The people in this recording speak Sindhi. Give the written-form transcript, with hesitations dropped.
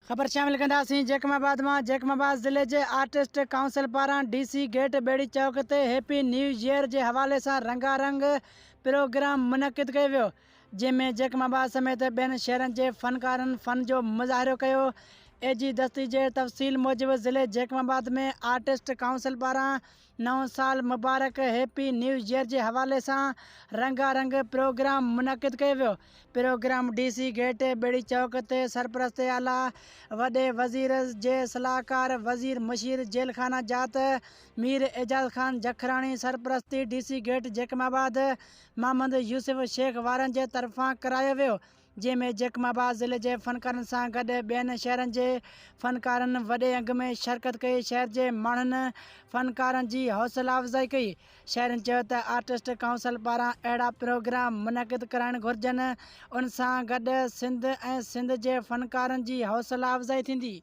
خبر شامل ڪنداسين جيڪب آباد مان جيڪب آباد ضلعي جي آرٽسٽ ڪائونسل پاران ڊي سي گيٽ ٻيڙي چوڪ تي هيپي نيو ييئر جي حوالي سان رنگا رنگ پروگرام منعقد ڪيو ويو جنهن ۾ جيڪب آباد سميت ٻين شهرن جي فنڪارن فن جو مظاهرو ڪيو اي جي دستي جي تفصيل موجب ضلعي جيڪب آباد ۾ آرٽسٽ ڪائونسل پاران نئون سال مبارڪ هيپي نيو ييئر جي حوالي سان رنگا رنگ پروگرام منعقد ڪيو ويو. پروگرام ڊي سي گيٽ ٻيڙي چوڪ تي سرپرست اعليٰ وڏي وزير جي صلاحڪار وزير مشير جيل خانه جات مير اعجاز خان جکراڻي سرپرستي D C gate Jacobabad Muhammad Yousuf Shaikh وارن جي طرفان ڪرايو ويو. جنهن ۾ جيڪب آباد ضلعي جي فنڪارن سان گڏ ٻين شهرن جي فنڪارن وڏي انگ ۾ شرڪت ڪئي شهر جي ماڻهن فنڪارن جي حوصلا افزائي ڪئي شهرين چيو ته آرٽسٽ ڪائونسل پاران اهڙا پروگرام منعقد ڪرائڻ گهرجن ان سان گڏ سنڌ ۽ سنڌ جي فنڪارن جي حوصلا افزائي ٿيندي.